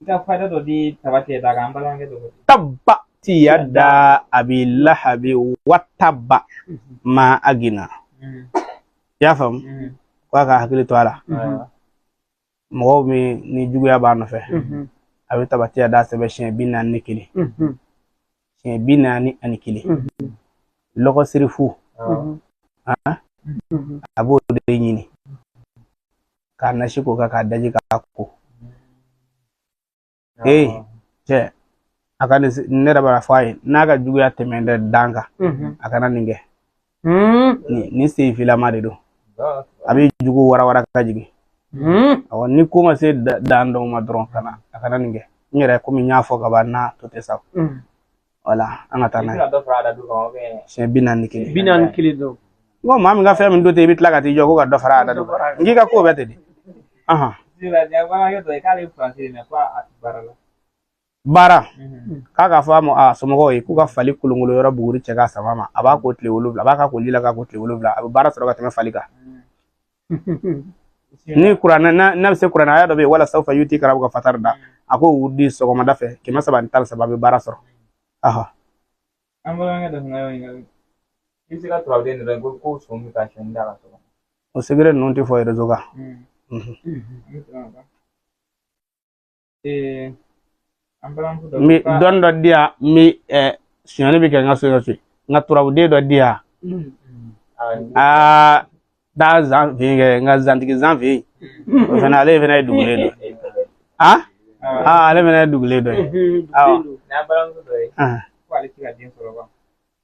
I ka fayida dɔ di tabati yada kan, an balimakɛ dɔ ko. Tabati yada abi lahabi wa taba ma agina. I y'a faamu? Ko a ka hakili to a la, mɔgɔw min ni juguya b'a nɔfɛ, a bɛ tabati yada sɛbɛn siɲɛ 41, siɲɛ 41. Lɔgɔ sirifu, a b'o de ɲini k'a nasi k'o kan, k'a daji k'a ko. Ee cɛ, a ka nin, ne yɛrɛ b'a fɔ a ye, n'a ka juguya tɛmɛn dɛ dan kan, a kana nin kɛ. Nin senfilama de don, a bɛ jugu warawara ka jigin. Awɔ, ni ko ma se dan dɔw ma dɔrɔn, kana a kana nin kɛ. N yɛrɛ, komi n y'a fɔ ka ban, n'a to tɛ sa. Wala, an ka taa n'a ye. Siɲɛ 41. 41 dɔrɔn. N ko maa min ka fɛn min to ten, i bɛ tila ka t'i jɔ ko ka dɔ fara a da kan, n k'i ka ko bɛɛ ten de. Ahan. Baara k'a ka fɔ a ma, a somɔgɔw ye k'u ka fali kolonkolon yɔrɔ buguri cɛ k'a sama ma, a b'a ko tile 7, a b'a ka koli la k'a ko tile 7, a bɛ baara sɔrɔ ka tɛmɛ fali kan. Ni kuranɛ n'a bɛ se, kuranɛ aya dɔ bɛ yen, wala sawfa yutika rabuka fatarda, a k'o wurudi sɔgɔmada fɛ 313, a bɛ baara sɔrɔ. Aha. An balimakɛ dɔ fana y'o ɲininkali. I bɛ se ka turabuden dɔ ko son bɛ ka siyɛn da ka sɔrɔ. O secret ninnu tɛ fɔ réseau kan. An N bɛ dɔnni dɔ di yan, n bɛ sonyali bɛ kɛ n ka so so, n ka turabuden dɔ di yan. Aa, taa zan fɛ yen kɛ, n ka zantigi zan fɛ yen, o fana, ale fana ye dugulen dɔ ye. Aa aa, ale fana ye dugulen dɔ ye. Awɔ.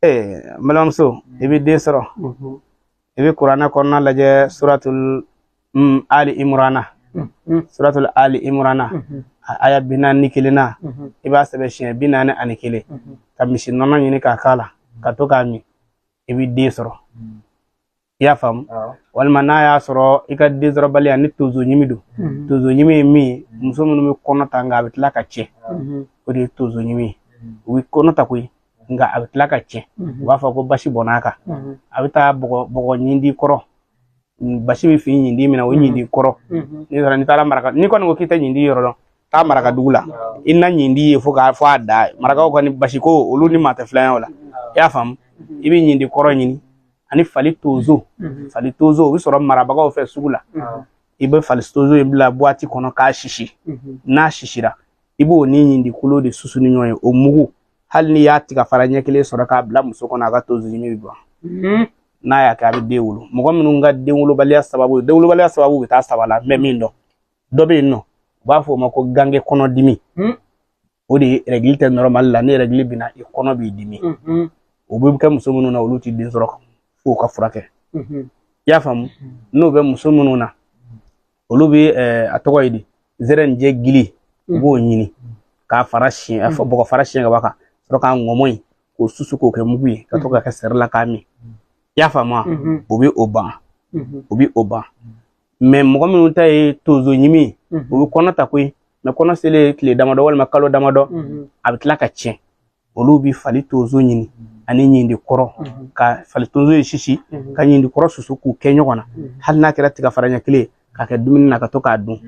Ee, n balimamuso, i bɛ den sɔrɔ. I bɛ kuranɛ kɔnɔna lajɛ, suratul Ali Imurana, suratul Ali Imurana aya 41 na, i b'a sɛbɛn siɲɛ 41, ka misi nɔnɔ ɲini k'a k'a la, ka to k'a min, i bɛ den sɔrɔ. I y'a faamu? Walima n'a y'a sɔrɔ i ka den sɔrɔbaliya ni tonso ɲimi don. Tonso ɲimi ye min ye, muso minnu bɛ kɔnɔ ta nka a bɛ tila ka tiɲɛ, o de ye tonso ɲimi ye. U bɛ kɔnɔ ta koyi, nka a bɛ tila ka tiɲɛ, u b'a fɔ ko basi bɔnna a kan. A bɛ taa bɔgɔ bɔgɔ ɲindi kɔrɔ, basi bɛ fin ɲindi min na, o ɲindi kɔrɔ. N'i taara, n'i taara maraka, n'i kɔni ko k'i tɛ ɲindi yɔrɔ dɔn, taa maraka dugu la, i na ɲindi ye fo k'a fɔ a da. Marakaw kɔni, basi ko olu ni maa tɛ filanya o la. I y'a faamu? I bɛ ɲindi kɔrɔ ɲini ani fali tonso. Fali tonso o bɛ sɔrɔ marabagaw fɛ sugu la. I bɛ fali tonso in bila buwati kɔnɔ k'a sisi. N'a sisira, i b'o ni ɲindi kolo de susu ni ɲɔgɔn ye. O mugu, hali n'i y'a tiga fara ɲɛ kelen sɔrɔ k'a bila muso kɔnɔ, a ka tonso ɲimi bɛ ban. N'a y'a kɛ, a bɛ den wolo. Mɔgɔ minnu ka den wolobaliya sababu, den wolobaliya sababu bɛ taa saba la, n bɛ min dɔn, dɔ bɛ yen nɔ, u b'a fɔ o ma ko gange kɔnɔdimi. O de ye règle tɛ normal la. Ni règle bɛ na, i kɔnɔ b'i dimi. O bɛ kɛ muso minnu na, olu tɛ den sɔrɔ f'o ka furakɛ. I y'a faamu? N'o bɛ muso minnu na, olu bɛ, a tɔgɔ ye di, zɛrɛnjɛ gili, u b'o ɲini k'a fara siɲɛ, bɔgɔ fara siɲɛ ka bɔ a kan, sɔrɔ k'a ŋɔmɔ in k'o susu k'o kɛ mugu ye, ka to ka kɛ sɛri la k'a min. I y'a faamu wa? O bɛ o ban, o bɛ o ban. Mais mɔgɔ minnu ta ye tonso ɲimi ye, o bɛ kɔnɔ ta koyi, mais kɔnɔ selen tile damadɔ walima kalo damadɔ, a bɛ tila ka tiɲɛ. Olu bɛ fali tonso ɲini ani ɲindi kɔrɔ, ka fali tonso ye sisi, ka ɲindi kɔrɔ susu k'u kɛ ɲɔgɔn na, hali n'a kɛra tiga fara ɲɛ kelen, k'a kɛ dumuni na ka to k'a dun,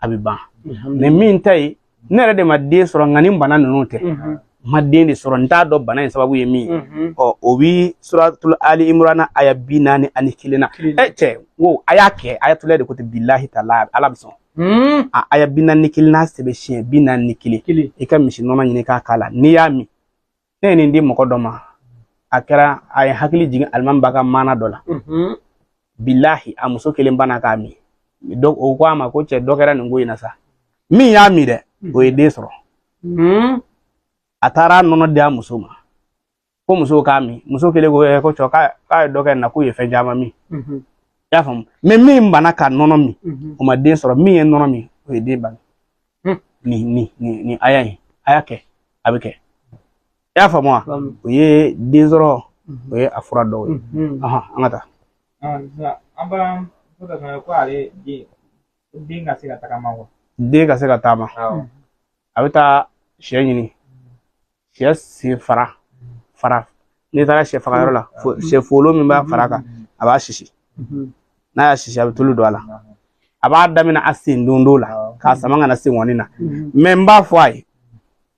a bɛ ban. Mais min ta ye, ne yɛrɛ de ma den sɔrɔ, nka ni bana ninnu tɛ, n ma den de sɔrɔ, n t'a dɔn bana in sababu ye min ye. Ɔ, o bi suratul Ali Imurana aya 41 na. Ɛ cɛ, n ko a y'a kɛ, ayatollah de ko ten, bilahi taala, Ala bɛ sɔn. A aya 41 n'a sɛbɛn siɲɛ 41, i ka misi nɔnɔ ɲini k'a k'a la, n'i y'a min. Ne ye nin di mɔgɔ dɔ ma, a kɛra a ye hakili jigin alimami ba ka maana dɔ la. Bilahi, a muso kelen banna k'a min. O ko a ma ko cɛ, dɔ kɛra nin ko in na sa. Min y'a min dɛ, o ye den sɔrɔ. A taara nɔnɔ di a muso ma ko muso k'a min. Muso kelen ko ko cɛ, k'a ye dɔ kɛ nin na, k'u ye fɛn caman min. I y'a faamu? Mais min banna ka nɔnɔ min, o ma den sɔrɔ. Min ye nɔnɔ min, o ye den bange. Nin aya in, a y'a kɛ, a bɛ kɛ. I y'a faamu wa? O ye den sɔrɔ, o ye a fura dɔw ye. An ka taa. An balimamuso dɔ fana ko ale den ka se ka tagama quoi. Den ka se ka taama, a bɛ taa sɛ ɲini, sɛ sen fara fara. N'i taara sɛ faga yɔrɔ la, sɛ folo min b'a fara kan, a b'a sisi. N'a y'a sisi, a bɛ tulu don a la. A b'a daminɛ a sen dondo la k'a sama ka na senkɔni na. Mais n b'a fɔ a ye,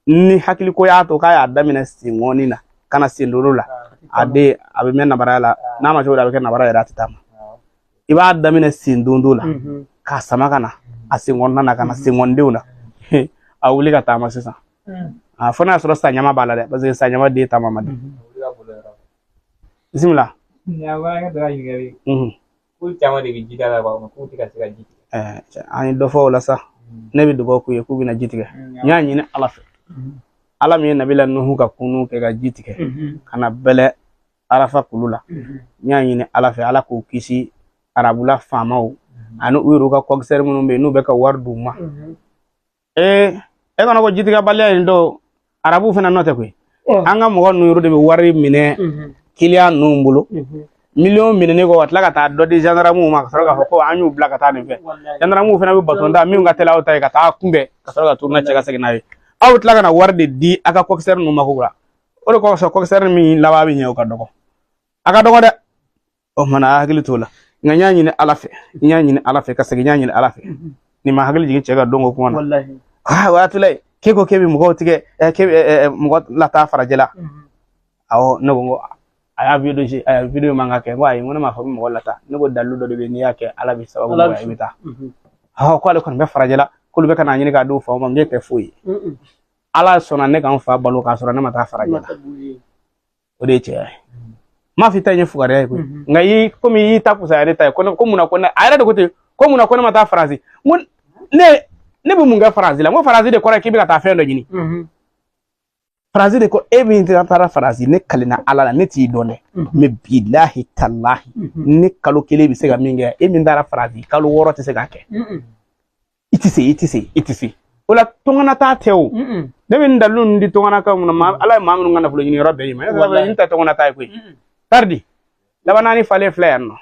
ni hakiliko y'a to k'a y'a daminɛ senkɔni na ka na sen dondo la, a den a bɛ mɛn nabaraya la. N'a ma cogo a bɛ kɛ nabara yɛrɛ, a tɛ taa ma. I b'a daminɛ sen dondo la k'a sama ka na a sen kɔnɔna na, ka na senkɔnidenw na, a wuli ka taama sisan. A fo n'a y'a sɔrɔ saɲama b'a la dɛ, parce que saɲama den taama man di. Bisimila. K'u caman de bɛ ji da la, k'u tɛ ka se ka ji tigɛ. An ye dɔ fɔ o la sa. Ne bɛ dugawu k'u ye k'u bɛna ji tigɛ. N y'a ɲini Ala fɛ, Ala min ye Nabila Nuhu ka kunun kɛ ka ji tigɛ ka na bɛlɛ Arafa kulu la, n y'a ɲini Ala fɛ, Ala k'u kisi arabula faamaw ani u yɛrɛ ka kɔkisɛri minnu bɛ yen n'u bɛ ka wari d'u ma. Ee, e kana ko jitigɛbaliya in don, arabuw fana nɔ tɛ koyi. An ka mɔgɔ ninnu yɛrɛ de bɛ wari minɛ kiliyan ninnu bolo, miliyɔn minɛnen kɔ, ka tila ka taa dɔ di gendarmew ma, ka sɔrɔ k'a fɔ ko an y'u bila ka taa nin fɛ. Gendarmew fana bɛ baton ta min ka teli aw ta ye, ka taa kunbɛn, ka sɔrɔ ka tourner cɛ ka segin n'a ye. Aw bɛ tila ka na wari de di aw ka kɔkisɛri ninnu ma ko la. O de kosɔn kɔkisɛri min laban bɛ ɲɛ, o ka dɔgɔ, a ka dɔgɔ dɛ. O kumana a hakili t'o la. Nka n y'a ɲini Ala fɛ, n y'a ɲini Ala fɛ ka segin, n y'a ɲini Ala fɛ. Nin ma hakili jigin cɛ ka don ko kuma na. Aa, o y'a tula ye k'e ko k'e bɛ mɔgɔw tigɛ, k'e bɛ mɔgɔ lataa farajɛ la. Awɔ, ne ko n ko a y'a video, a y'a video man ka kɛ. N ko ayi, n ko ne m'a fɔ n bɛ mɔgɔ lataa. Ne ko dalilu dɔ de bɛ yen, n'i y'a kɛ Ala bɛ sababu nɔgɔya, i bɛ taa. Awɔ, k'ale kɔni bɛ farajɛ la, k'olu bɛ ka n'a ɲini k'a d'u faw ma. N k'e tɛ foyi ye. Ala sɔnna ne ka n fa balo k'a sɔrɔ ne ma taa farajɛ la. O de ye cɛya ye. N m'a fɔ i ta in ye fugariya ye koyi, nka i komi i y'i ta fisaya ne ta ye, ko munna ko ne a yɛrɛ de ko ten, ko munna ko ne ma taa Faransi. N ko ne bɛ mun kɛ Faransi la? N ko Faransi de kɔrɔ ye k'i bɛ ka taa fɛn dɔ ɲini. Faransi de ko e min taara Faransi, ne kalenna Ala la, ne t'i dɔn dɛ, mais bilahi talahi, ne kalo kelen bɛ se ka min kɛ, e min taara Faransi kalo 6 tɛ se k'a kɛ. I tɛ se, i tɛ se, i tɛ se. O la tɔngana taa tɛ o. Ne bɛ nin dalilu ninnu di tɔnganakaw minnu ma, Ala ye maa minnu ka nafolo ɲini yɔrɔ bɛɛ ye ma nin tɛ tɔngana taa ye koyi. Taridi dabanaani falen filɛ yan nɔ,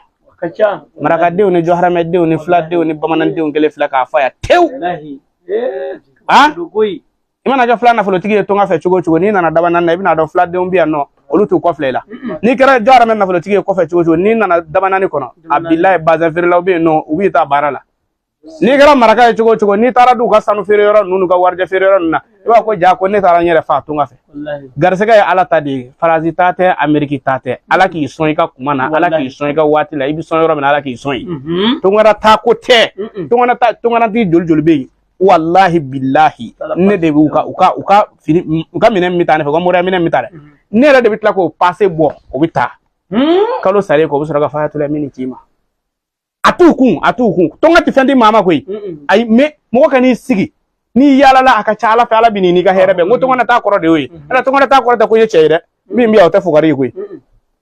marakadenw ni jɔharamɛdenw ni filadenw ni bamanandenw kelen filɛ k'a fɔ yan tewu. I mana kɛ fila nafolotigi ye tunga fɛ cogo o cogo, n'i nana dabanaani na, i bɛna dɔn filadenw bɛ yan nɔ, olu t'u kɔfilɛ i la. N'i kɛra jɔharamɛ nafolotigi ye kɔfɛ cogo o cogo, n'i nana dabanaani kɔnɔ, a bilayi, bazɛn feerelaw bɛ yen nɔ, u b'i ta baara la. N'i kɛra maraka ye cogo o cogo, n'i taara d'u ka sanu feere yɔrɔ ninnu, ka warijɛ feere yɔrɔ ninnu na, i b'a fɔ ko ja ko ne taara n yɛrɛ fa tunga fɛ. Garisɛgɛ ye Ala ta de ye, Faransi ta tɛ, Ameriki ta tɛ. Ala k'i sɔn i ka kuma na, Ala k'i sɔn i ka waati la, i bɛ sɔn yɔrɔ min na, Ala k'i sɔn yen. Tungara taa ko tɛ, tungara ta, tungaratigi joli joli bɛ yen, walahi bilahi, ne de b'u ka u ka u ka fini, u ka minɛn min bɛ taa ne fɛ, u ka moriya minɛn min bɛ taa dɛ, ne yɛrɛ de bɛ tila k'o pase bɔ, o bɛ taa kalo salen kɔ, o bɛ sɔrɔ ka fɔ a tula min ci ma. A t'u kun, a t'u kun. Tɔnka tɛ fɛn di maa ma koyi. Ayi, mais mɔgɔ ka n'i sigi n'i yaalala, a ka ca Ala fɛ, Ala bɛ n'i ka hɛrɛ bɛn. N ko tɔngana t'a kɔrɔ de y'o ye. Ala tɔngana t'a kɔrɔ tɛ ko n ye cɛ ye dɛ, min bɛ yan o tɛ fugari ye koyi,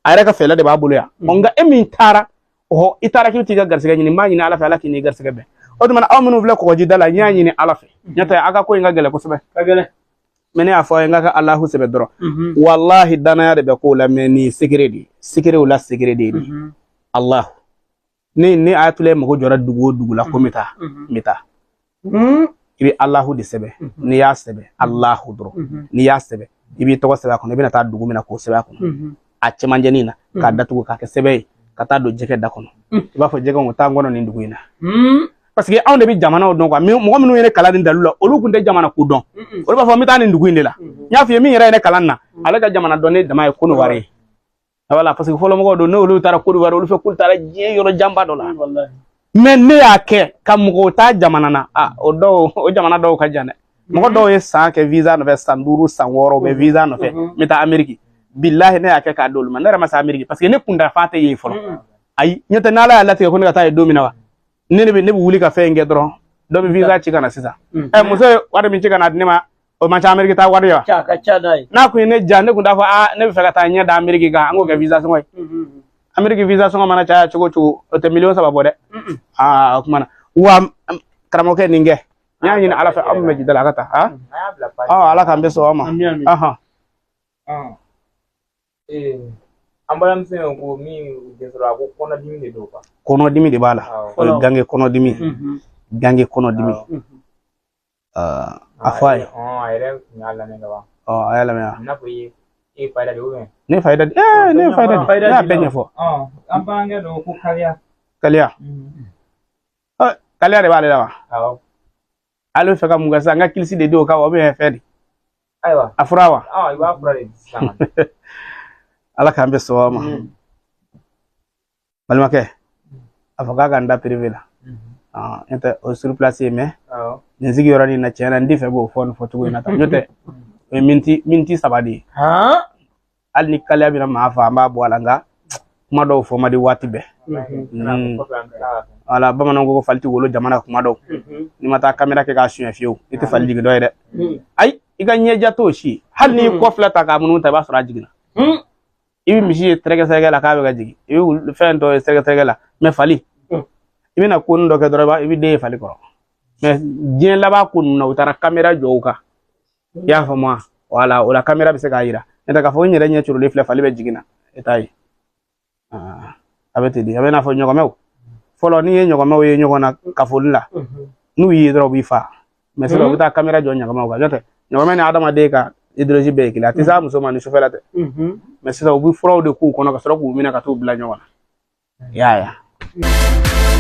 a yɛrɛ ka fɛɛrɛ de b'a bolo yan. Nka e min taara, ɔhɔ, i taara k'i bɛ t'i ka garisɛgɛ ɲini, n b'a ɲini Ala fɛ, Ala k'i n'i garisɛgɛ bɛn. O tuma aw minnu filɛ kɔgɔji da la, n y'a ɲini Ala fɛ, n'o tɛ aw ka ko in ka gɛlɛn kosɛbɛ. Mais ne y'a fɔ aw ye n k'a ka Alahu sɛbɛ dɔrɔn. Walahi, danaya de bɛ kow la, mais nin ye secret de ye, secretw la secret de ye nin Alahu. Ni Ayatollah mago jɔra dugu o dugu la ko n bɛ taa, n bɛ taa, i bɛ Alahu de sɛbɛn. N'i y'a sɛbɛn Alahu dɔrɔn, n'i y'a sɛbɛn, i b'i tɔgɔ sɛbɛn a kɔnɔ, i bɛna taa dugu min na k'o sɛbɛn a kɔnɔ, a cɛmancɛnin na, k'a datugu k'a kɛ sɛbɛn ye, ka taa don jɛgɛ da kɔnɔ. I b'a fɔ jɛgɛw ko taa n kɔnɔ nin dugu in na, parce que anw de bɛ jamanaw dɔn quoi. Mɔgɔ minnu ye ne kalan nin dalilu la, olu tun tɛ jamana ko dɔn, olu b'a fɔ n bɛ taa nin dugu in de la. N y'a f'i ye, min yɛrɛ ye ne kalan na, ale ka jamana dɔn ne dama ye Kɔnɔwari ye. Voilà, parce que fɔlɔ mɔgɔw don, n'olu taara Kɔnɔwari, olu fɛ k'olu taara diɲɛ yɔrɔ janba dɔ la. Mais ne y'a kɛ ka mɔgɔw taa jamana na, a o dɔw, o jamana dɔw ka jan dɛ. Mɔgɔ dɔw ye san kɛ visa nɔfɛ, san 5, san 6, u bɛ visa nɔfɛ, n bɛ taa Ameriki. Bilahi, ne y'a kɛ k'a d'olu ma. Ne yɛrɛ ma se Ameriki parce que ne kun da fa tɛ yen fɔlɔ. Ayi, n'o tɛ n'Ala y'a latigɛ ko ne ka taa yen don min na wa, ne bɛ wuli ka fɛn in kɛ dɔrɔn, dɔ bɛ visa ci ka na sisan. Ɛ, muso ye wari min ci ka na di ne ma, o man ca Ameriki taa wari ye wa? N'a kun ye ne ja, ne kun t'a fɔ aa ne bɛ fɛ ka taa ɲɛ da Ameriki kan, an k'o kɛ visa sɔngɔ ye. Ameriki visa sɔngɔ mana caya cogo o cogo, o tɛ miliyɔn 3 bɔ dɛ. Aa, o kuma na wa, karamɔgɔkɛ nin kɛ, n y'a ɲini Ala fɛ, aw min bɛ jida la, a ka taa. Aa, Ala k'an bɛ sɔn aw ma. An balimamuso in ko min den sɔrɔ, a ko kɔnɔdimi de don quoi. Kɔnɔdimi de b'a la. O ye gange kɔnɔdimi, gange kɔnɔdimi. A fɔ a ye. A yɛrɛ tun y'a lamɛn ka ban. A y'a lamɛn wa? I n'a fɔ i ye fayida de ou Ne ye fayida di, ne ye fayida di, ne y'a bɛɛ ɲɛfɔ. An balimakɛ dɔ ko kaliya. Kaliya. Kaliya de b'ale la wa? Awɔ. Ale bɛ fɛ ka mun kɛ sisan? N ka kilisi de di o kan wa, fɛn de? Ayiwa. A fura wa? I b'a fura de di sisan. Ala k'an bɛ sɔn ma. Balimakɛ, a fɔ k'a ka n da privé la. N'o tɛ, o sur place ye, mais nin sigi yɔrɔ nin na, tiɲɛ na, n tɛ fɛ k'o fɔ nin fɔcogo in na tan. N'o tɛ, o ye miniti 3 de ye. Hali ni kaliya bɛna maa faa, an b'a bɔ a la, nka kuma dɔw fɔ man di waati bɛɛ. Wala bamananw ko fali tɛ wolo jamana kuma dɔw. N'i ma taa kamera kɛ k'a suɲɛ fiyewu, i tɛ fali jigin dɔ ye dɛ. Ayi, i ka ɲɛja t'o si. Hali n'i kɔ filɛ ta k'a munumunu ta, i b'a sɔrɔ a jiginna. I bɛ misi ye tɛrɛkɛ la k'a bɛ ka jigin, i bɛ fɛn dɔ ye sɛgɛsɛgɛ la, mais fali, i bɛna ko dɔ kɛ dɔrɔn, i bɛ den ye fali kɔrɔ. Mais diɲɛ laban ko ninnu na, u taara kamera jɔ u kan, i y'a faamu wa? Wala o la, kamera bɛ se k'a yira. N'o tɛ, k'a fɔ n yɛrɛ ɲɛ curulen filɛ, fali bɛ jigin na, e t'a ye. A bɛ ten de. A bɛ n'a fɔ ɲɔgɔmɛw fɔlɔ, n'i ye ɲɔgɔmɛw ye ɲɔgɔn na kafoli la, n'u y'i ye dɔrɔn, u b'i fa. Mais sisan, u bɛ taa kamera jɔ ɲɔgɔmɛw kan. N'o tɛ, ɲɔgɔmɛ ni adamaden ka idéologie bɛɛ ye kelen, a tɛ s'a muso ma ni sufɛla tɛ. Mais sisan, u bɛ furaw de k'u kɔnɔ ka sɔrɔ k'u minɛ ka t'u bila ɲɔgɔn na. I y'a ye.